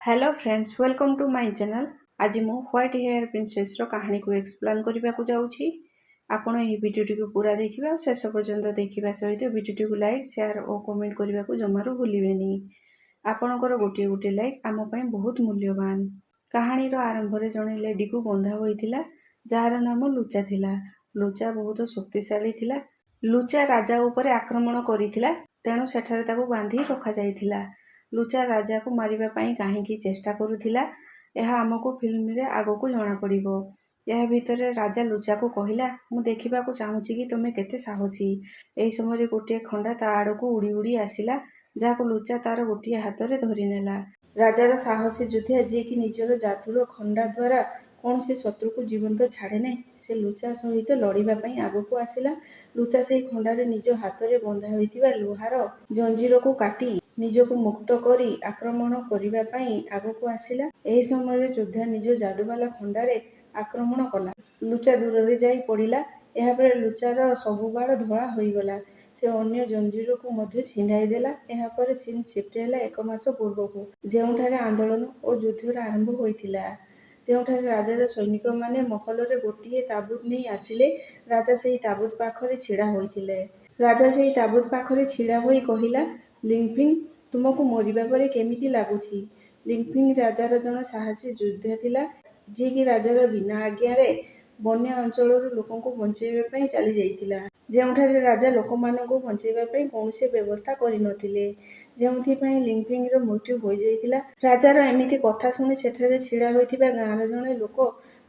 Hello friends, welcome to my channel. ଆଜି ମୁଁ white hair ପ୍ରିନ୍ସେସ୍ର କାହାଣୀକୁ ଏକ୍ସପ୍ଲେନ୍ କରିବାକୁ ଯାଉଛି। ଆପଣ ଏହି ଭିଡ଼ିଓଟିକୁ ପୁରା ଦେଖିବେ ଆଉ ଶେଷ ପର୍ଯ୍ୟନ୍ତ ଦେଖିବା ସହିତ ଭିଡ଼ିଓଟିକୁ ଲାଇକ୍, ସେୟାର ଓ କମେଣ୍ଟ କରିବାକୁ ଜମାରୁ ଭୁଲିବେନି। ଆପଣଙ୍କର ଗୋଟିଏ ଗୋଟିଏ ଲାଇକ୍ ଆମ ପାଇଁ ବହୁତ ମୂଲ୍ୟବାନ। କାହାଣୀର ଆରମ୍ଭରେ ଜଣେ ଲେଡ଼ିକୁ ବନ୍ଧା ହୋଇଥିଲା, ଯାହାର ନାମ ଲୁଚା ଥିଲା। ଲୁଚା ବହୁତ ଶକ୍ତିଶାଳୀ ଥିଲା। ଲୁଚା ରାଜା ଉପରେ ଆକ୍ରମଣ କରିଥିଲା, ତେଣୁ ସେଠାରେ ତାକୁ ବାନ୍ଧି ରଖାଯାଇଥିଲା। ଲୁଚା ରାଜାକୁ ମାରିବା ପାଇଁ କାହିଁକି ଚେଷ୍ଟା କରୁଥିଲା, ଏହା ଆମକୁ ଫିଲ୍ମରେ ଆଗକୁ ଜଣାପଡ଼ିବ। ଏହା ଭିତରେ ରାଜା ଲୁଚାକୁ କହିଲା, "ମୁଁ ଦେଖିବାକୁ ଚାହୁଁଛି କି ତୁମେ କେତେ ସାହସୀ।" ଏହି ସମୟରେ ଗୋଟିଏ ଖଣ୍ଡା ତା ଆଡ଼କୁ ଉଡ଼ି ଉଡ଼ି ଆସିଲା, ଯାହାକୁ ଲୁଚା ତାର ଗୋଟିଏ ହାତରେ ଧରିନେଲା। ରାଜାର ସାହସୀ ଯୋଦ୍ଧା, ଯିଏକି ନିଜର ଯାଦୁର ଖଣ୍ଡା ଦ୍ୱାରା କୌଣସି ଶତ୍ରୁକୁ ଜୀବନ୍ତ ଛାଡ଼େ ନାହିଁ, ସେ ଲୁଚା ସହିତ ଲଢ଼ିବା ପାଇଁ ଆଗକୁ ଆସିଲା। ଲୁଚା ସେହି ଖଣ୍ଡାରେ ନିଜ ହାତରେ ବନ୍ଧା ହୋଇଥିବା ଲୁହାର ଜଞ୍ଜିରକୁ କାଟି ନିଜକୁ ମୁକ୍ତ କରି ଆକ୍ରମଣ କରିବା ପାଇଁ ଆଗକୁ ଆସିଲା। ଏହି ସମୟରେ ଯୋଦ୍ଧା ନିଜ ଯାଦୁବାଲା ଖଣ୍ଡାରେ ଆକ୍ରମଣ କଲା। ଲୁଚା ଦୂରରେ ଯାଇ ପଡ଼ିଲା। ଏହାପରେ ଲୁଚାର ସବୁ ବାଳ ଧଳା ହୋଇଗଲା। ସେ ଅନ୍ୟ ଜଞ୍ଜିରକୁ ମଧ୍ୟ ଛିଣ୍ଡାଇ ଦେଲା। ଏହାପରେ ସିନ୍ ସିଫ୍ଟ ହେଲା ଏକ ମାସ ପୂର୍ବକୁ, ଯେଉଁଠାରେ ଆନ୍ଦୋଳନ ଓ ଯୁଦ୍ଧର ଆରମ୍ଭ ହୋଇଥିଲା, ଯେଉଁଠାରେ ରାଜାର ସୈନିକମାନେ ମହଲରେ ଗୋଟିଏ ତାବୁତ ନେଇ ଆସିଲେ। ରାଜା ସେହି ତାବୁତ ପାଖରେ ଛିଡ଼ା ହୋଇଥିଲେ। ରାଜା ସେହି ତାବୁତ ପାଖରେ ଛିଡ଼ା ହୋଇ କହିଲା, "ଲିଙ୍ଗଫିଙ୍ଗ, ତୁମକୁ ମରିବା ପରେ କେମିତି ଲାଗୁଛି?" ଲିଙ୍ଗଫିଙ୍ଗ ରାଜାର ଜଣେ ସାହସୀ ଯୋଦ୍ଧା ଥିଲା, ଯିଏକି ରାଜାର ବିନା ଆଜ୍ଞାରେ ବନ୍ୟା ଅଞ୍ଚଳରୁ ଲୋକଙ୍କୁ ବଞ୍ଚାଇବା ପାଇଁ ଚାଲିଯାଇଥିଲା, ଯେଉଁଠାରେ ରାଜା ଲୋକମାନଙ୍କୁ ବଞ୍ଚାଇବା ପାଇଁ କୌଣସି ବ୍ୟବସ୍ଥା କରିନଥିଲେ, ଯେଉଁଥିପାଇଁ ଲିଙ୍ଗଫିଙ୍ଗର ମୃତ୍ୟୁ ହୋଇଯାଇଥିଲା। ରାଜାର ଏମିତି କଥା ଶୁଣି ସେଠାରେ ଛିଡ଼ା ହୋଇଥିବା ଗାଁର ଜଣେ ଲୋକ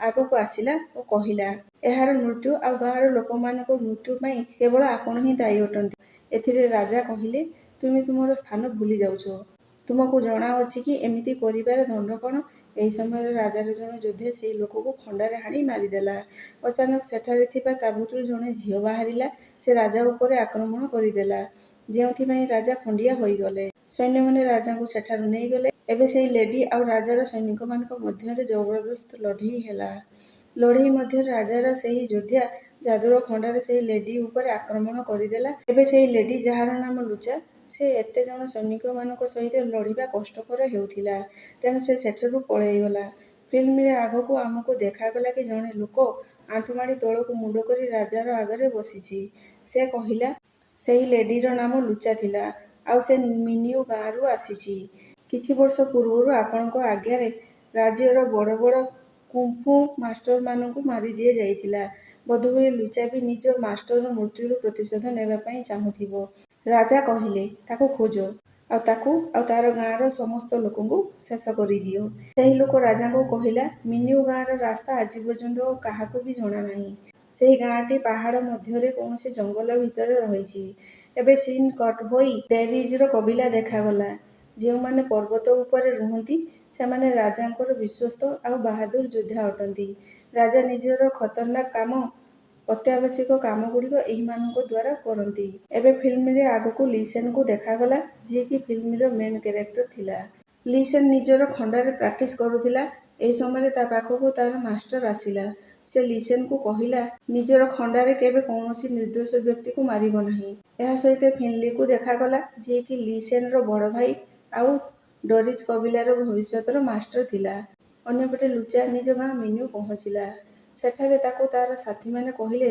ଆଗକୁ ଆସିଲା ଓ କହିଲା, "ଏହାର ମୃତ୍ୟୁ ଆଉ ଗାଁର ଲୋକମାନଙ୍କ ମୃତ୍ୟୁ ପାଇଁ କେବଳ ଆପଣ ହିଁ ଦାୟୀ ଅଟନ୍ତି।" ଏଥିରେ ରାଜା କହିଲେ, "ତୁମେ ତୁମର ସ୍ଥାନ ଭୁଲି ଯାଉଛ। ତୁମକୁ ଜଣାଅଛି କି ଏମିତି କରିବାର ଦଣ୍ଡ କ'ଣ?" ଏହି ସମୟରେ ରାଜାର ଜଣେ ଯୋଦ୍ଧା ସେହି ଲୋକକୁ ଖଣ୍ଡାରେ ହାଣି ମାରିଦେଲା। ଅଚାନକ ସେଠାରେ ଥିବା ତାବୁତରୁ ଜଣେ ଝିଅ ବାହାରିଲା। ସେ ରାଜା ଉପରେ ଆକ୍ରମଣ କରିଦେଲା, ଯେଉଁଥିପାଇଁ ରାଜା ଖଣ୍ଡିଆ ହୋଇଗଲେ। ସୈନ୍ୟମାନେ ରାଜାଙ୍କୁ ସେଠାରୁ ନେଇଗଲେ। ଏବେ ସେହି ଲେଡି ଆଉ ରାଜାର ସୈନିକମାନଙ୍କ ମଧ୍ୟରେ ଜବରଦସ୍ତ ଲଢ଼େଇ ହେଲା। ଲଢ଼େଇ ମଧ୍ୟରେ ରାଜାର ସେହି ଯୋଦ୍ଧା ଯାଦୁର ଖଣ୍ଡାରେ ସେହି ଲେଡି ଉପରେ ଆକ୍ରମଣ କରିଦେଲା। ଏବେ ସେହି ଲେଡି, ଯାହାର ନାମ ଲୁଚା, ସେ ଏତେ ଜଣ ସୈନିକମାନଙ୍କ ସହିତ ଲଢ଼ିବା କଷ୍ଟକର ହେଉଥିଲା, ତେଣୁ ସେ ସେଠାରୁ ପଳାଇଗଲା। ଫିଲ୍ମରେ ଆଗକୁ ଆମକୁ ଦେଖାଗଲା କି ଜଣେ ଲୋକ ଆଣ୍ଠୁମାଡ଼ି ତଳକୁ ମୁଣ୍ଡ କରି ରାଜାର ଆଗରେ ବସିଛି। ସେ କହିଲା, "ସେହି ଲେଡିର ନାମ ଲୁଚା ଥିଲା ଆଉ ସେ ମିନିଉ ଗାଁରୁ ଆସିଛି। କିଛି ବର୍ଷ ପୂର୍ବରୁ ଆପଣଙ୍କ ଆଜ୍ଞାରେ ରାଜ୍ୟର ବଡ଼ ବଡ଼ କୁଂଫୁ ମାଷ୍ଟରମାନଙ୍କୁ ମାରି ଦିଆଯାଇଥିଲା। ବୋଧହୁଏ ଲୁଚା ବି ନିଜ ମାଷ୍ଟରର ମୃତ୍ୟୁର ପ୍ରତିଶୋଧ ନେବା ପାଇଁ ଚାହୁଁଥିବ।" ରାଜା କହିଲେ, "ତାକୁ ଖୋଜ ଆଉ ତାକୁ ଆଉ ତାର ଗାଁର ସମସ୍ତ ଲୋକଙ୍କୁ ଶେଷ କରିଦିଅ।" ସେହି ଲୋକ ରାଜାଙ୍କୁ କହିଲା, "ମିନିଉ ଗାଁର ରାସ୍ତା ଆଜି ପର୍ଯ୍ୟନ୍ତ କାହାକୁ ବି ଜଣା ନାହିଁ। ସେହି ଗାଁଟି ପାହାଡ଼ ମଧ୍ୟରେ କୌଣସି ଜଙ୍ଗଲ ଭିତରେ ରହିଛି।" ଏବେ ସିନ୍ କଟ୍ ହୋଇ ଡେରିଜ୍ର କବିଲା ଦେଖାଗଲା, ଯେଉଁମାନେ ପର୍ବତ ଉପରେ ରୁହନ୍ତି। ସେମାନେ ରାଜାଙ୍କର ବିଶ୍ୱସ୍ତ ଆଉ ବାହାଦୁର ଯୋଦ୍ଧା ଅଟନ୍ତି। ରାଜା ନିଜର ଖତରନାକ କାମ, ଅତ୍ୟାବଶ୍ୟକ କାମଗୁଡ଼ିକ ଏହିମାନଙ୍କ ଦ୍ୱାରା କରନ୍ତି। ଏବେ ଫିଲ୍ମରେ ଆଗକୁ ଲିସେନକୁ ଦେଖାଗଲା, ଯିଏକି ଫିଲ୍ମର ମେନ୍ କ୍ୟାରେକ୍ଟର ଥିଲା। ଲିସେନ ନିଜର ଖଣ୍ଡାରେ ପ୍ରାକ୍ଟିସ କରୁଥିଲା। ଏହି ସମୟରେ ତା ପାଖକୁ ତାର ମାଷ୍ଟର ଆସିଲା। ସେ ଲିସେନକୁ କହିଲା, "ନିଜର ଖଣ୍ଡାରେ କେବେ କୌଣସି ନିର୍ଦ୍ଦୋଷ ବ୍ୟକ୍ତିକୁ ମାରିବ ନାହିଁ।" ଏହା ସହିତ ଫିନଲିକୁ ଦେଖାଗଲା, ଯିଏକି ଲିସେନର ବଡ଼ ଭାଇ ଆଉ ଡରିଜ କବିଲାର ଭବିଷ୍ୟତର ମାଷ୍ଟର ଥିଲା। ଅନ୍ୟପଟେ ଲୁଚା ନିଜ ଗାଁ ମିନ୍ୟୁ ପହଞ୍ଚିଲା। ସେଠାରେ ତାକୁ ତାର ସାଥୀମାନେ କହିଲେ,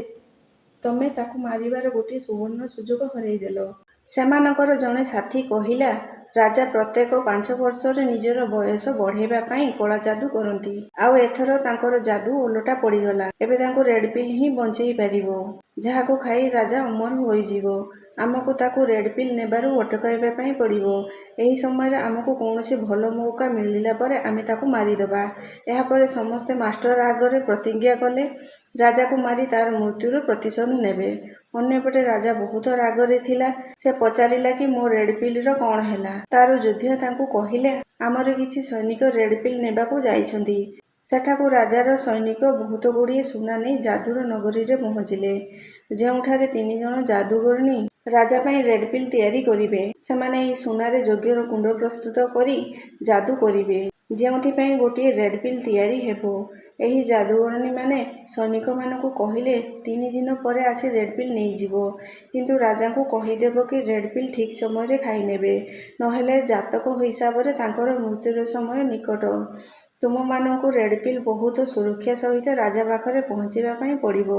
"ତମେ ତାକୁ ମାରିବାର ଗୋଟିଏ ସୁବର୍ଣ୍ଣ ସୁଯୋଗ ହରାଇଦେଲ।" ସେମାନଙ୍କର ଜଣେ ସାଥୀ କହିଲା, "ରାଜା ପ୍ରତ୍ୟେକ 5 ବର୍ଷରେ ନିଜର ବୟସ ବଢ଼ାଇବା ପାଇଁ କଳା ଯାଦୁ କରନ୍ତି ଆଉ ଏଥର ତାଙ୍କର ଯାଦୁ ଓଲଟା ପଡ଼ିଗଲା। ଏବେ ତାଙ୍କୁ ରେଡ୍ ପିଲ୍ ହିଁ ବଞ୍ଚେଇ ପାରିବ, ଯାହାକୁ ଖାଇ ରାଜା ଅମର ହୋଇଯିବ। ଆମକୁ ତାକୁ ରେଡ୍ ପିଲ୍ ନେବାରୁ ଅଟକାଇବା ପାଇଁ ପଡ଼ିବ। ଏହି ସମୟରେ ଆମକୁ କୌଣସି ଭଲ ମଉକା ମିଳିଲା ପରେ ଆମେ ତାକୁ ମାରିଦେବା।" ଏହାପରେ ସମସ୍ତେ ମାଷ୍ଟର ଆଗରେ ପ୍ରତିଜ୍ଞା କଲେ, ରାଜାକୁ ମାରି ତାର ମୃତ୍ୟୁର ପ୍ରତିଶୋଧ ନେବେ। ଅନ୍ୟପଟେ ରାଜା ବହୁତ ରାଗରେ ଥିଲା। ସେ ପଚାରିଲା କି ମୋ ରେଡ୍ ପିଲ୍ର କ'ଣ ହେଲା? ତାର ଯୋଦ୍ଧା ତାଙ୍କୁ କହିଲେ, "ଆମର କିଛି ସୈନିକ ରେଡ୍ ପିଲ୍ ନେବାକୁ ଯାଇଛନ୍ତି।" ସେଠାକୁ ରାଜାର ସୈନିକ ବହୁତ ଗୁଡ଼ିଏ ସୁନା ନେଇ ଯାଦୁର ନଗରୀରେ ପହଞ୍ଚିଲେ, ଯେଉଁଠାରେ ତିନି ଜଣ ଯାଦୁଗରଣୀ ରାଜା ପାଇଁ ରେଡ୍ ପିଲ୍ ତିଆରି କରିବେ। ସେମାନେ ଏହି ସୁନାରେ ଯଜ୍ଞର କୁଣ୍ଡ ପ୍ରସ୍ତୁତ କରି ଯାଦୁ କରିବେ, ଯେଉଁଥିପାଇଁ ଗୋଟିଏ ରେଡ୍ ପିଲ୍ ତିଆରି ହେବ। ଏହି ଯାଦୁଗରଣୀମାନେ ସୈନିକମାନଙ୍କୁ କହିଲେ, 3 ଦିନ ପରେ ଆସି ରେଡ୍ ପିଲ୍ ନେଇଯିବ, କିନ୍ତୁ ରାଜାଙ୍କୁ କହିଦେବ କି ରେଡ୍ ପିଲ୍ ଠିକ୍ ସମୟରେ ଖାଇନେବେ, ନହେଲେ ଜାତକ ହିସାବରେ ତାଙ୍କର ମୃତ୍ୟୁର ସମୟ ନିକଟ। ତୁମମାନଙ୍କୁ ରେଡ୍ ପିଲ୍ ବହୁତ ସୁରକ୍ଷା ସହିତ ରାଜା ପାଖରେ ପହଞ୍ଚିବା ପାଇଁ ପଡ଼ିବ।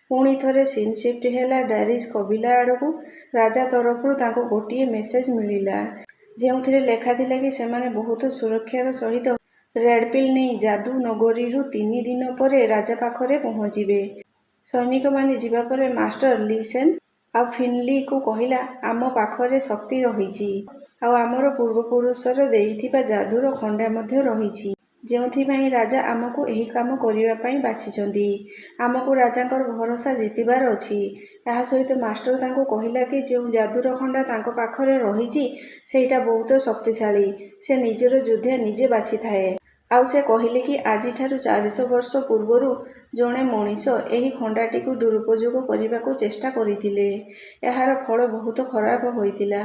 ପୁଣି ଥରେ ସିନ୍ ସିଫ୍ଟ ହେଲା ଡାରିଜ୍ କବିଲା ଆଡ଼କୁ। ରାଜା ତରଫରୁ ତାଙ୍କୁ ଗୋଟିଏ ମେସେଜ ମିଳିଲା, ଯେଉଁଥିରେ ଲେଖାଥିଲା କି ସେମାନେ ବହୁତ ସୁରକ୍ଷାର ସହିତ ରେଡ୍ ପିଲ୍ ନେଇ ଯାଦୁ ନଗରୀରୁ 3 ଦିନ ପରେ ରାଜା ପାଖରେ ପହଞ୍ଚିବେ। ସୈନିକମାନେ ଯିବା ପରେ ମାଷ୍ଟର ଲିସେନ୍ ଆଉ ଫିନଲିକୁ କହିଲା, ଆମ ପାଖରେ ଶକ୍ତି ରହିଛି ଆଉ ଆମର ପୂର୍ବପୁରୁଷର ଦେଇଥିବା ଯାଦୁର ଖଣ୍ଡା ମଧ୍ୟ ରହିଛି, ଯେଉଁଥିପାଇଁ ରାଜା ଆମକୁ ଏହି କାମ କରିବା ପାଇଁ ବାଛିଛନ୍ତି। ଆମକୁ ରାଜାଙ୍କର ଭରସା ଜିତିବାର ଅଛି। ଏହା ସହିତ ମାଷ୍ଟର ତାଙ୍କୁ କହିଲା କି ଯେଉଁ ଯାଦୁର ଖଣ୍ଡା ତାଙ୍କ ପାଖରେ ରହିଛି, ସେଇଟା ବହୁତ ଶକ୍ତିଶାଳୀ। ସେ ନିଜର ଯୋଦ୍ଧା ନିଜେ ବାଛିଥାଏ। ଆଉ ସେ କହିଲେ କି ଆଜିଠାରୁ 400 ବର୍ଷ ପୂର୍ବରୁ ଜଣେ ମଣିଷ ଏହି ଖଣ୍ଡାଟିକୁ ଦୁରୁପଯୋଗ କରିବାକୁ ଚେଷ୍ଟା କରିଥିଲେ। ଏହାର ଫଳ ବହୁତ ଖରାପ ହୋଇଥିଲା।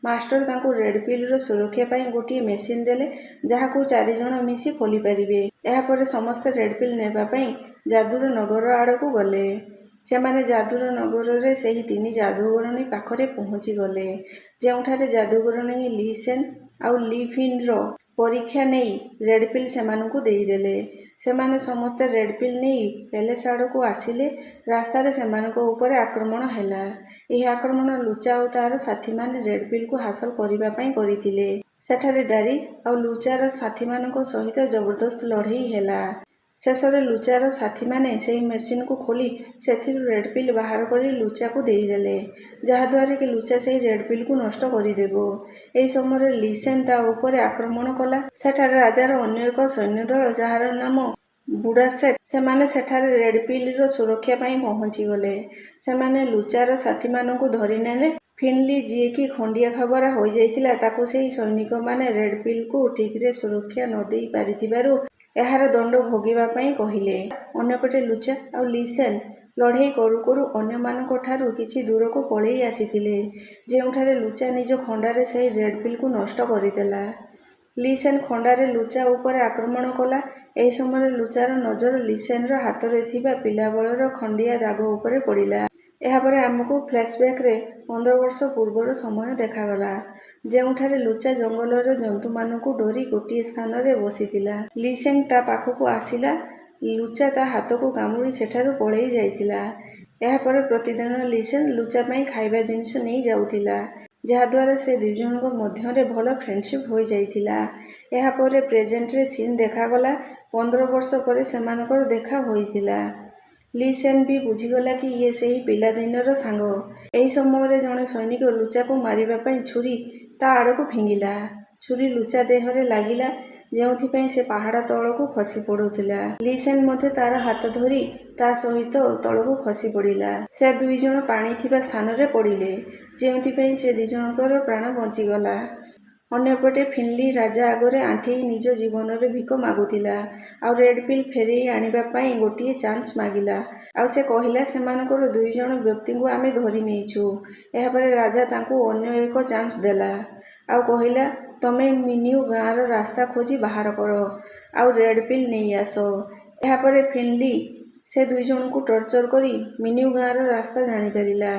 ମାଷ୍ଟର ତାଙ୍କୁ ରେଡ୍ ପିଲ୍ର ସୁରକ୍ଷା ପାଇଁ ଗୋଟିଏ ମେସିନ୍ ଦେଲେ, ଯାହାକୁ ଚାରିଜଣ ମିଶି ଖୋଲିପାରିବେ। ଏହାପରେ ସମସ୍ତେ ରେଡ୍ ପିଲ୍ ନେବା ପାଇଁ ଯାଦୁର ନଗର ଆଡ଼କୁ ଗଲେ। ସେମାନେ ଯାଦୁର ନଗରରେ ସେହି ତିନି ଯାଦୁଗରଣୀ ପାଖରେ ପହଞ୍ଚିଗଲେ, ଯେଉଁଠାରେ ଯାଦୁଗରଣୀ ଲି ସେନ୍ ଆଉ ଲି ଫିନ୍ର ପରୀକ୍ଷା ନେଇ ରେଡ୍ ପିଲ୍ ସେମାନଙ୍କୁ ଦେଇଦେଲେ। ସେମାନେ ସମସ୍ତେ ରେଡ୍ ପିଲ୍ ନେଇ ପ୍ୟାଲେସ୍ ଆଡ଼କୁ ଆସିଲେ। ରାସ୍ତାରେ ସେମାନଙ୍କ ଉପରେ ଆକ୍ରମଣ ହେଲା। ଏହି ଆକ୍ରମଣ ଲୁଚା ଆଉ ତାର ସାଥୀମାନେ ରେଡ୍ ପିଲ୍କୁ ହାସଲ କରିବା ପାଇଁ କରିଥିଲେ। ସେଠାରେ ଡାରିଜ୍ ଆଉ ଲୁଚାର ସାଥୀମାନଙ୍କ ସହିତ ଜବରଦସ୍ତ ଲଢ଼େଇ ହେଲା। ଶେଷରେ ଲୁଚାର ସାଥୀମାନେ ସେହି ମେସିନ୍କୁ ଖୋଲି ସେଥିରୁ ରେଡ୍ ପିଲ୍ ବାହାର କରି ଲୁଚାକୁ ଦେଇଦେଲେ, ଯାହାଦ୍ୱାରା କି ଲୁଚା ସେହି ରେଡ୍ ପିଲ୍କୁ ନଷ୍ଟ କରିଦେବ। ଏହି ସମୟରେ ଲିସେନ୍ ତା ଉପରେ ଆକ୍ରମଣ କଲା। ସେଠାରେ ରାଜାର ଅନ୍ୟ ଏକ ସୈନ୍ୟଦଳ, ଯାହାର ନାମ ବୁଡାସେଟ୍, ସେମାନେ ସେଠାରେ ରେଡ୍ ପିଲ୍ର ସୁରକ୍ଷା ପାଇଁ ପହଞ୍ଚିଗଲେ। ସେମାନେ ଲୁଚାର ସାଥୀମାନଙ୍କୁ ଧରିନେଲେ। ଫିନଲି, ଯିଏକି ଖଣ୍ଡିଆ ଖାବରା ହୋଇଯାଇଥିଲା, ତାକୁ ସେହି ସୈନିକମାନେ ରେଡ୍ ପିଲ୍କୁ ଠିକ୍ରେ ସୁରକ୍ଷା ନ ଦେଇ ପାରିଥିବାରୁ ଏହାର ଦଣ୍ଡ ଭୋଗିବା ପାଇଁ କହିଲେ। ଅନ୍ୟପଟେ ଲୁଚା ଆଉ ଲିସେନ୍ ଲଢ଼େଇ କରୁ କରୁ ଅନ୍ୟମାନଙ୍କ ଠାରୁ କିଛି ଦୂରକୁ ପଳେଇ ଆସିଥିଲେ, ଯେଉଁଠାରେ ଲୁଚା ନିଜ ଖଣ୍ଡାରେ ସେହି ରେଡ୍ ପିଲ୍କୁ ନଷ୍ଟ କରିଦେଲା। ଲିସେନ୍ ଖଣ୍ଡାରେ ଲୁଚା ଉପରେ ଆକ୍ରମଣ କଲା। ଏହି ସମୟରେ ଲୁଚାର ନଜର ଲିସେନ୍ର ହାତରେ ଥିବା ପିଲାବେଳର ଖଣ୍ଡିଆ ଦାଗ ଉପରେ ପଡ଼ିଲା। ଏହାପରେ ଆମକୁ ଫ୍ଲାସବ୍ୟାକରେ 15 ବର୍ଷ ପୂର୍ବର ସମୟ ଦେଖାଗଲା, ଯେଉଁଠାରେ ଲୁଚା ଜଙ୍ଗଲର ଜନ୍ତୁମାନଙ୍କୁ ଡରି ଗୋଟିଏ ସ୍ଥାନରେ ବସିଥିଲା। ଲିସେଙ୍ଗ ତା ପାଖକୁ ଆସିଲା। ଲୁଚା ତା ହାତକୁ କାମୁଡ଼ି ସେଠାରୁ ପଳେଇ ଯାଇଥିଲା। ଏହାପରେ ପ୍ରତିଦିନ ଲିସେନ୍ ଲୁଚା ପାଇଁ ଖାଇବା ଜିନିଷ ନେଇ ଯାଉଥିଲା, ଯାହାଦ୍ୱାରା ସେ ଦୁଇଜଣଙ୍କ ମଧ୍ୟରେ ଭଲ ଫ୍ରେଣ୍ଡସିପ୍ ହୋଇଯାଇଥିଲା। ଏହାପରେ ପ୍ରେଜେଣ୍ଟରେ ସିନ୍ ଦେଖାଗଲା। 15 ବର୍ଷ ପରେ ସେମାନଙ୍କର ଦେଖା ହୋଇଥିଲା। ଲି ସେନ୍ ବି ବୁଝିଗଲା କି ଇଏ ସେହି ପିଲାଦିନର ସାଙ୍ଗ। ଏହି ସମୟରେ ଜଣେ ସୈନିକ ଲୁଚାକୁ ମାରିବା ପାଇଁ ଛୁରୀ ତା ଆଡ଼କୁ ଫିଙ୍ଗିଲା। ଛୁରୀ ଲୁଚା ଦେହରେ ଲାଗିଲା, ଯେଉଁଥିପାଇଁ ସେ ପାହାଡ଼ ତଳକୁ ଖସି ପଡ଼ୁଥିଲା। ଲି ସେନ୍ ମଧ୍ୟ ତାର ହାତ ଧରି ତା ସହିତ ତଳକୁ ଖସି ପଡ଼ିଲା। ସେ ଦୁଇଜଣ ପାଣି ଥିବା ସ୍ଥାନରେ ପଡ଼ିଲେ, ଯେଉଁଥିପାଇଁ ସେ ଦୁଇଜଣଙ୍କର ପ୍ରାଣ ବଞ୍ଚିଗଲା। ଅନ୍ୟପଟେ ଫିନଲି ରାଜା ଆଗରେ ଆଣ୍ଠେଇ ନିଜ ଜୀବନର ଭିକ ମାଗୁଥିଲା ଆଉ ରେଡ୍ ପିଲ୍ ଫେରେଇ ଆଣିବା ପାଇଁ ଗୋଟିଏ ଚାନ୍ସ ମାଗିଲା। ଆଉ ସେ କହିଲା, ସେମାନଙ୍କର ଦୁଇଜଣ ବ୍ୟକ୍ତିଙ୍କୁ ଆମେ ଧରି ନେଇଛୁ। ଏହାପରେ ରାଜା ତାଙ୍କୁ ଅନ୍ୟ ଏକ ଚାନ୍ସ ଦେଲା ଆଉ କହିଲା, ତମେ ମିନ୍ୟୁ ଗାଁର ରାସ୍ତା ଖୋଜି ବାହାର କର ଆଉ ରେଡ୍ ପିଲ୍ ନେଇ ଆସ। ଏହାପରେ ଫିନଲି ସେ ଦୁଇଜଣଙ୍କୁ ଟର୍ଚର କରି ମିନ୍ୟୁ ଗାଁର ରାସ୍ତା ଜାଣିପାରିଲା।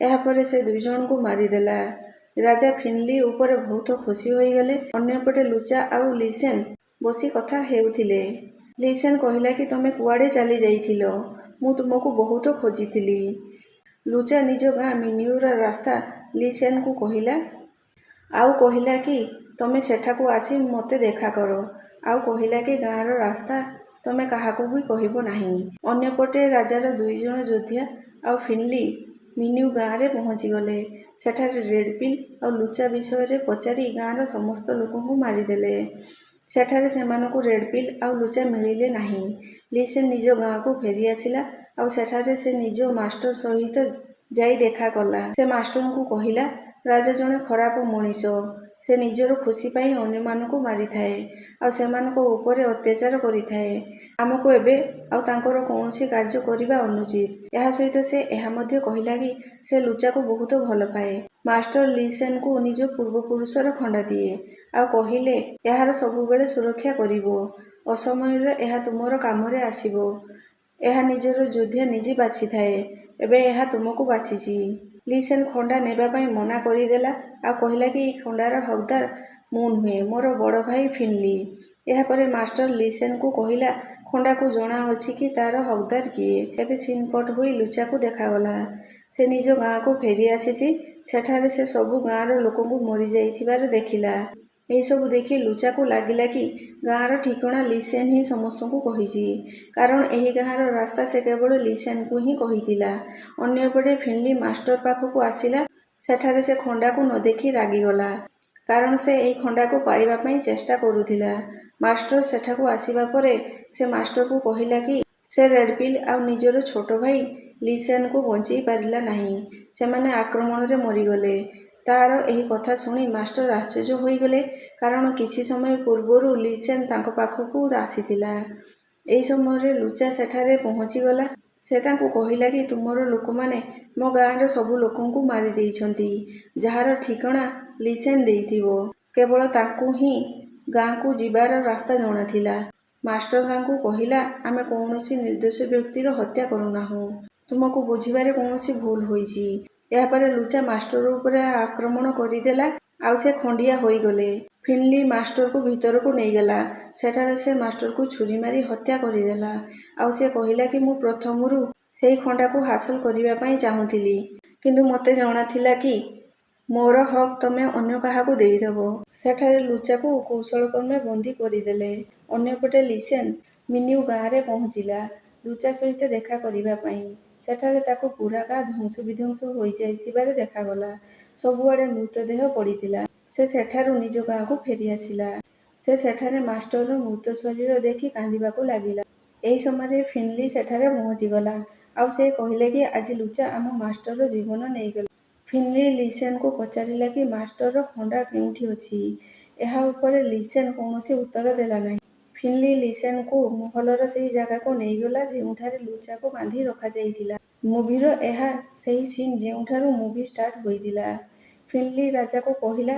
ଏହାପରେ ସେ ଦୁଇଜଣଙ୍କୁ ମାରିଦେଲା। ରାଜା ଫିନଲି ଉପରେ ବହୁତ ଖୁସି ହୋଇଗଲେ। ଅନ୍ୟପଟେ ଲୁଚା ଆଉ ଲିସେନ୍ ବସି କଥା ହେଉଥିଲେ। ଲିସେନ୍ କହିଲା କି ତମେ କୁଆଡ଼େ ଚାଲି ଯାଇଥିଲ? ମୁଁ ତୁମକୁ ବହୁତ ଖୋଜିଥିଲି। ଲୁଚା ନିଜ ଗାଁ ମିନ୍ୟୁର ରାସ୍ତା ଲିସେନ୍କୁ କହିଲା ଆଉ କହିଲା କି ତମେ ସେଠାକୁ ଆସି ମୋତେ ଦେଖା କର। ଆଉ କହିଲା କି ଗାଁର ରାସ୍ତା ତମେ କାହାକୁ ବି କହିବ ନାହିଁ। ଅନ୍ୟପଟେ ରାଜାର ଦୁଇଜଣ ଯୋଦ୍ଧା ଆଉ ଫିନଲି ମିନ୍ୟୁ ଗାଁରେ ପହଞ୍ଚିଗଲେ। ସେଠାରେ ରେଡ୍ ପିଲ୍ ଆଉ ଲୁଚା ବିଷୟରେ ପଚାରି ଗାଁର ସମସ୍ତ ଲୋକଙ୍କୁ ମାରିଦେଲେ। ସେଠାରେ ସେମାନଙ୍କୁ ରେଡ୍ ପିଲ୍ ଆଉ ଲୁଚା ମିଳିଲେ ନାହିଁ। ଲିସେନ୍ ନିଜ ଗାଁକୁ ଫେରି ଆସିଲା ଆଉ ସେଠାରେ ସେ ନିଜ ମାଷ୍ଟର ସହିତ ଯାଇ ଦେଖା କଲା। ସେ ମାଷ୍ଟରଙ୍କୁ କହିଲା, ରାଜା ଜଣେ ଖରାପ ମଣିଷ। ସେ ନିଜର ଖୁସି ପାଇଁ ଅନ୍ୟମାନଙ୍କୁ ମାରିଥାଏ ଆଉ ସେମାନଙ୍କ ଉପରେ ଅତ୍ୟାଚାର କରିଥାଏ। ଆମକୁ ଏବେ ଆଉ ତାଙ୍କର କୌଣସି କାର୍ଯ୍ୟ କରିବା ଅନୁଚିତ। ଏହା ସହିତ ସେ ଏହା ମଧ୍ୟ କହିଲା କି ସେ ଲୁଚାକୁ ବହୁତ ଭଲ ପାଏ। ମାଷ୍ଟର ଲିସେନ୍କୁ ନିଜ ପୂର୍ବପୁରୁଷର ଖଣ୍ଡା ଦିଏ ଆଉ କହିଲେ, ଏହାର ସବୁବେଳେ ସୁରକ୍ଷା କରିବ। ଅସମୟରେ ଏହା ତୁମର କାମରେ ଆସିବ। ଏହା ନିଜର ଯୋଦ୍ଧା ନିଜେ ବାଛିଥାଏ। ଏବେ ଏହା ତୁମକୁ ବାଛିଛି। ଲିସେନ୍ ଖଣ୍ଡା ନେବା ପାଇଁ ମନା କରିଦେଲା ଆଉ କହିଲା କି ଏହି ଖଣ୍ଡାର ହକଦାର ମୁଁ ନୁହେଁ, ମୋର ବଡ଼ ଭାଇ ଫିନଲି। ଏହାପରେ ମାଷ୍ଟର ଲିସେନକୁ କହିଲା, ଖଣ୍ଡାକୁ ଜଣା ଅଛି କି ତାର ହକଦାର କିଏ। ଏବେ ସିନ୍ କଟ୍ ହୋଇ ଲୁଚାକୁ ଦେଖାଗଲା। ସେ ନିଜ ଗାଁକୁ ଫେରି ଆସିଛି। ସେଠାରେ ସେ ସବୁ ଗାଁର ଲୋକଙ୍କୁ ମରିଯାଇଥିବାର ଦେଖିଲା। ଏହିସବୁ ଦେଖି ଲୁଚାକୁ ଲାଗିଲା କି ଗାଁର ଠିକଣା ଲିସେନ୍ ହିଁ ସମସ୍ତଙ୍କୁ କହିଛି, କାରଣ ଏହି ଗାଁର ରାସ୍ତା ସେ କେବଳ ଲିସେନକୁ ହିଁ କହିଥିଲା। ଅନ୍ୟପଟେ ଫିନଲି ମାଷ୍ଟର ପାଖକୁ ଆସିଲା। ସେଠାରେ ସେ ଖଣ୍ଡାକୁ ନ ଦେଖି ରାଗିଗଲା, କାରଣ ସେ ଏହି ଖଣ୍ଡାକୁ ପାଇବା ପାଇଁ ଚେଷ୍ଟା କରୁଥିଲା। ମାଷ୍ଟର ସେଠାକୁ ଆସିବା ପରେ ସେ ମାଷ୍ଟରକୁ କହିଲା କି ସେ ରେଡପିଲ୍ ଆଉ ନିଜର ଛୋଟ ଭାଇ ଲିସେନକୁ ବଞ୍ଚେଇ ପାରିଲା ନାହିଁ, ସେମାନେ ଆକ୍ରମଣରେ ମରିଗଲେ। ତାର ଏହି କଥା ଶୁଣି ମାଷ୍ଟର ଆଶ୍ଚର୍ଯ୍ୟ ହୋଇଗଲେ, କାରଣ କିଛି ସମୟ ପୂର୍ବରୁ ଲିସେନ ତାଙ୍କ ପାଖକୁ ଆସିଥିଲା। ଏହି ସମୟରେ ଲୁଚା ସେଠାରେ ପହଞ୍ଚିଗଲା। ସେ ତାଙ୍କୁ କହିଲା କି ତୁମର ଲୋକମାନେ ମୋ ଗାଁର ସବୁ ଲୋକଙ୍କୁ ମାରି ଦେଇଛନ୍ତି। ଯାହାର ଠିକଣା ଲିସେନ ଦେଇଥିବ, କେବଳ ତାଙ୍କୁ ହିଁ ଗାଁକୁ ଯିବାର ରାସ୍ତା ଜଣାଥିଲା। ମାଷ୍ଟର ତାଙ୍କୁ କହିଲା, ଆମେ କୌଣସି ନିର୍ଦ୍ଦୋଷ ବ୍ୟକ୍ତିର ହତ୍ୟା କରୁନାହୁଁ, ତୁମକୁ ବୁଝିବାରେ କୌଣସି ଭୁଲ ହୋଇଛି। ଏହାପରେ ଲୁଚା ମାଷ୍ଟର ଉପରେ ଆକ୍ରମଣ କରିଦେଲା ଆଉ ସେ ଖଣ୍ଡିଆ ହୋଇଗଲେ। ଫିନଲି ମାଷ୍ଟରକୁ ଭିତରକୁ ନେଇଗଲା। ସେଠାରେ ସେ ମାଷ୍ଟରକୁ ଛୁରୀ ମାରି ହତ୍ୟା କରିଦେଲା ଆଉ ସେ କହିଲା କି ମୁଁ ପ୍ରଥମରୁ ସେହି ଖଣ୍ଡାକୁ ହାସଲ କରିବା ପାଇଁ ଚାହୁଁଥିଲି, କିନ୍ତୁ ମୋତେ ଜଣାଥିଲା କି ମୋର ହକ୍ ତମେ ଅନ୍ୟ କାହାକୁ ଦେଇଦେବ। ସେଠାରେ ଲୁଚାକୁ କୌଶଳକ୍ରମେ ବନ୍ଦୀ କରିଦେଲେ। ଅନ୍ୟପଟେ ଲିସେନ ମିନ୍ୟୁ ଗାଁରେ ପହଞ୍ଚିଲା ଲୁଚା ସହିତ ଦେଖା କରିବା ପାଇଁ। ସେଠାରେ ତାକୁ ପୁରା ଗାଁ ଧ୍ୱଂସ ବିଧ୍ୱଂସ ହୋଇଯାଇଥିବାର ଦେଖାଗଲା। ସବୁଆଡ଼େ ମୃତଦେହ ପଡ଼ିଥିଲା। ସେ ସେଠାରୁ ନିଜ ଗାଁକୁ ଫେରିଆସିଲା। ସେ ସେଠାରେ ମାଷ୍ଟରର ମୃତ ଶରୀର ଦେଖି କାନ୍ଦିବାକୁ ଲାଗିଲା। ଏହି ସମୟରେ ଫିନଲି ସେଠାରେ ପହଞ୍ଚିଗଲା ଆଉ ସେ କହିଲା କି ଆଜି ଲୁଚା ଆମ ମାଷ୍ଟରର ଜୀବନ ନେଇଗଲା। ଫିନଲି ଲିସେନକୁ ପଚାରିଲା କି ମାଷ୍ଟରର ଖଣ୍ଡା କେଉଁଠି ଅଛି? ଏହା ଉପରେ ଲିସେନ କୌଣସି ଉତ୍ତର ଦେଲା ନାହିଁ। ଫିନଲି ଲିସେନକୁ ମହଲର ସେହି ଜାଗାକୁ ନେଇଗଲା ଯେଉଁଠାରେ ଲୁଚାକୁ ବାନ୍ଧି ରଖାଯାଇଥିଲା। ମୁଭିର ଏହା ସେହି ସିନ୍ ଯେଉଁଠାରୁ ମୁଭି ଷ୍ଟାର୍ଟ ହୋଇଥିଲା। ଫିନଲି ରାଜାକୁ କହିଲା,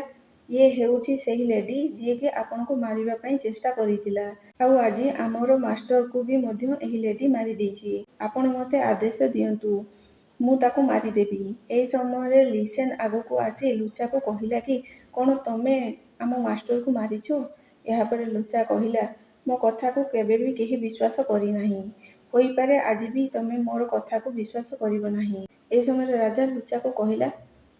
ଇଏ ହେଉଛି ସେହି ଲେଡି ଯିଏକି ଆପଣଙ୍କୁ ମାରିବା ପାଇଁ ଚେଷ୍ଟା କରିଥିଲା, ଆଉ ଆଜି ଆମର ମାଷ୍ଟରକୁ ବି ମଧ୍ୟ ଏହି ଲେଡି ମାରିଦେଇଛି। ଆପଣ ମୋତେ ଆଦେଶ ଦିଅନ୍ତୁ, ମୁଁ ତାକୁ ମାରିଦେବି। ଏହି ସମୟରେ ଲିସେନ ଆଗକୁ ଆସି ଲୁଚାକୁ କହିଲା କି କଣ ତମେ ଆମ ମାଷ୍ଟରକୁ ମାରିଛ? ଏହାପରେ ଲୁଚା କହିଲା, ମୋ କଥାକୁ କେବେ ବି କେହି ବିଶ୍ୱାସ କରିନାହିଁ, ହୋଇପାରେ ଆଜି ବି ତମେ ମୋର କଥାକୁ ବିଶ୍ୱାସ କରିବ ନାହିଁ। ଏହି ସମୟରେ ରାଜା ଲୁଚାକୁ କହିଲା,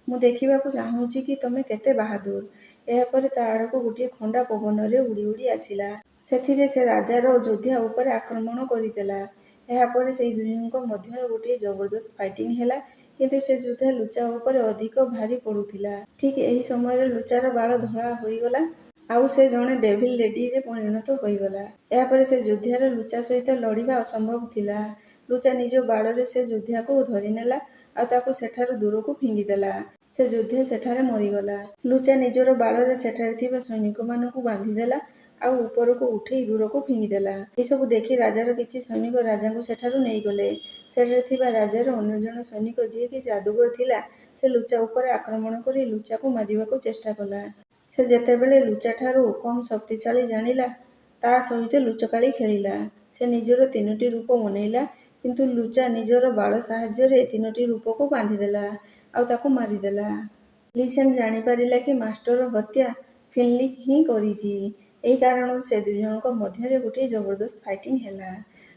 ମୁଁ ଦେଖିବାକୁ ଚାହୁଁଛି କି ତମେ କେତେ ବାହାଦୁର। ଏହାପରେ ତା ଆଡ଼କୁ ଗୋଟିଏ ଖଣ୍ଡା ପବନରେ ଉଡ଼ି ଉଡ଼ି ଆସିଲା। ସେଥିରେ ସେ ରାଜାର ଯୋଦ୍ଧା ଉପରେ ଆକ୍ରମଣ କରିଦେଲା। ଏହାପରେ ସେହି ଦୁହିଁଙ୍କ ମଧ୍ୟରେ ଗୋଟିଏ ଜବରଦସ୍ତ ଫାଇଟିଂ ହେଲା, କିନ୍ତୁ ସେ ଯୋଦ୍ଧା ଲୁଚା ଉପରେ ଅଧିକ ଭାରି ପଡ଼ୁଥିଲା। ଠିକ୍ ଏହି ସମୟରେ ଲୁଚାର ବାଳ ଧଳା ହୋଇଗଲା ଆଉ ସେ ଜଣେ ଡେଭିଲ୍ ଲେଡିରେ ପରିଣତ ହୋଇଗଲା। ଏହାପରେ ସେ ଯୋଦ୍ଧାର ଲୁଚା ସହିତ ଲଢ଼ିବା ଅସମ୍ଭବ ଥିଲା। ଲୁଚା ନିଜ ବାଳରେ ସେ ଯୋଦ୍ଧାକୁ ଧରିନେଲା ଆଉ ତାକୁ ସେଠାରୁ ଦୂରକୁ ଫିଙ୍ଗିଦେଲା। ସେ ଯୋଦ୍ଧା ସେଠାରେ ମରିଗଲା। ଲୁଚା ନିଜର ବାଳରେ ସେଠାରେ ଥିବା ସୈନିକମାନଙ୍କୁ ବାନ୍ଧିଦେଲା ଆଉ ଉପରକୁ ଉଠେଇ ଦୂରକୁ ଫିଙ୍ଗିଦେଲା। ଏସବୁ ଦେଖି ରାଜାର କିଛି ସୈନିକ ରାଜାଙ୍କୁ ସେଠାରୁ ନେଇଗଲେ। ସେଠାରେ ଥିବା ରାଜାର ଅନ୍ୟ ଜଣେ ସୈନିକ ଯିଏକି ଯାଦୁଗର ଥିଲା, ସେ ଲୁଚା ଉପରେ ଆକ୍ରମଣ କରି ଲୁଚାକୁ ମାରିବାକୁ ଚେଷ୍ଟା କଲା। ସେ ଯେତେବେଳେ ଲୁଚାଠାରୁ କମ୍ ଶକ୍ତିଶାଳୀ ଜାଣିଲା, ତା ସହିତ ଲୁଚକାଳି ଖେଳିଲା। ସେ ନିଜର ତିନୋଟି ରୂପ ବନେଇଲା, କିନ୍ତୁ ଲୁଚା ନିଜର ବାଳ ସାହାଯ୍ୟରେ ତିନୋଟି ରୂପକୁ ବାନ୍ଧିଦେଲା ଆଉ ତାକୁ ମାରିଦେଲା। ଲିସେନ ଜାଣିପାରିଲା କି ମାଷ୍ଟରର ହତ୍ୟା ଫିନଲି ହିଁ କରିଛି। ଏହି କାରଣରୁ ସେ ଦୁଇଜଣଙ୍କ ମଧ୍ୟରେ ଗୋଟିଏ ଜବରଦସ୍ତ ଫାଇଟିଂ ହେଲା।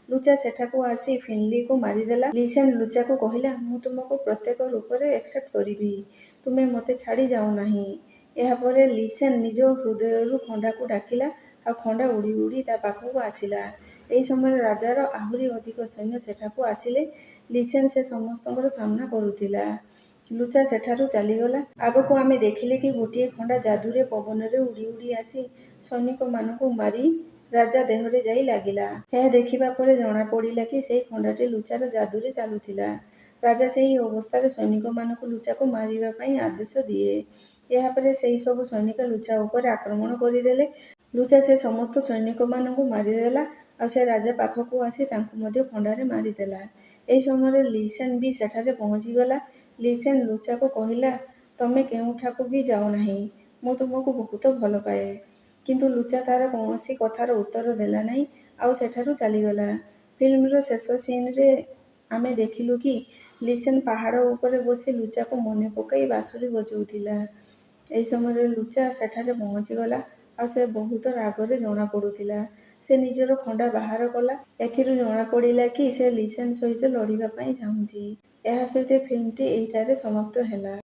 ଲୁଚା ସେଠାକୁ ଆସି ଫିନଲିକୁ ମାରିଦେଲା। ଲିସେନ ଲୁଚାକୁ କହିଲା, ମୁଁ ତୁମକୁ ପ୍ରତ୍ୟେକ ରୂପରେ ଆକ୍ସେପ୍ଟ କରିବି, ତୁମେ ମୋତେ ଛାଡ଼ି ଯାଅ ନାହିଁ। ଏହାପରେ ଲିସେନ ନିଜ ହୃଦୟରୁ ଖଣ୍ଡାକୁ ଡାକିଲା ଆଉ ଖଣ୍ଡା ଉଡ଼ି ଉଡ଼ି ତା ପାଖକୁ ଆସିଲା। ଏହି ସମୟରେ ରାଜାର ଆହୁରି ଅଧିକ ସୈନ୍ୟ ସେଠାକୁ ଆସିଲେ। ଲିସେନ ସେ ସମସ୍ତଙ୍କର ସାମ୍ନା କରୁଥିଲା। ଲୁଚା ସେଠାରୁ ଚାଲିଗଲା। ଆଗକୁ ଆମେ ଦେଖିଲେ କି ଗୋଟିଏ ଖଣ୍ଡା ଯାଦୁରେ ପବନରେ ଉଡ଼ି ଉଡ଼ି ଆସି ସୈନିକମାନଙ୍କୁ ମାରି ରାଜା ଦେହରେ ଯାଇ ଲାଗିଲା। ଏହା ଦେଖିବା ପରେ ଜଣାପଡ଼ିଲା କି ସେହି ଖଣ୍ଡାଟି ଲୁଚାର ଯାଦୁରେ ଚାଲୁଥିଲା। ରାଜା ସେହି ଅବସ୍ଥାରେ ସୈନିକମାନଙ୍କୁ ଲୁଚାକୁ ମାରିବା ପାଇଁ ଆଦେଶ ଦିଏ। ଏହାପରେ ସେହି ସବୁ ସୈନିକ ଲୁଚା ଉପରେ ଆକ୍ରମଣ କରିଦେଲେ। ଲୁଚା ସେ ସମସ୍ତ ସୈନିକମାନଙ୍କୁ ମାରିଦେଲା ଆଉ ସେ ରାଜା ପାଖକୁ ଆସି ତାଙ୍କୁ ମଧ୍ୟ ଖଣ୍ଡାରେ ମାରିଦେଲା। ଏହି ସମୟରେ ଲିସେନ ବି ସେଠାରେ ପହଞ୍ଚିଗଲା। ଲିସେନ ଲୁଚାକୁ କହିଲା, ତମେ କେଉଁଠାକୁ ବି ଯାଅ ନାହିଁ, ମୁଁ ତୁମକୁ ବହୁତ ଭଲ ପାଏ। କିନ୍ତୁ ଲୁଚା ତାର କୌଣସି କଥାର ଉତ୍ତର ଦେଲା ନାହିଁ ଆଉ ସେଠାରୁ ଚାଲିଗଲା। ଫିଲ୍ମର ଶେଷ ସିନ୍ରେ ଆମେ ଦେଖିଲୁ କି ଲିସେନ୍ ପାହାଡ଼ ଉପରେ ବସି ଲୁଚାକୁ ମନେ ପକାଇ ବାଁଶୁରୀ ବଜାଉଥିଲା। ଏହି ସମୟରେ ଲୁଚା ସେଠାରେ ପହଞ୍ଚିଗଲା ଆଉ ସେ ବହୁତ ରାଗରେ ଜଣାପଡ଼ୁଥିଲା। ସେ ନିଜର ଖଣ୍ଡା ବାହାର କଲା। ଏଥିରୁ ଜଣାପଡ଼ିଲା କି ସେ ଲିସେନ୍ ସହିତ ଲଢ଼ିବା ପାଇଁ ଚାହୁଁଛି। ଏହା ସହିତ ଫିଲ୍ମଟି ଏହିଠାରେ ସମାପ୍ତ ହେଲା।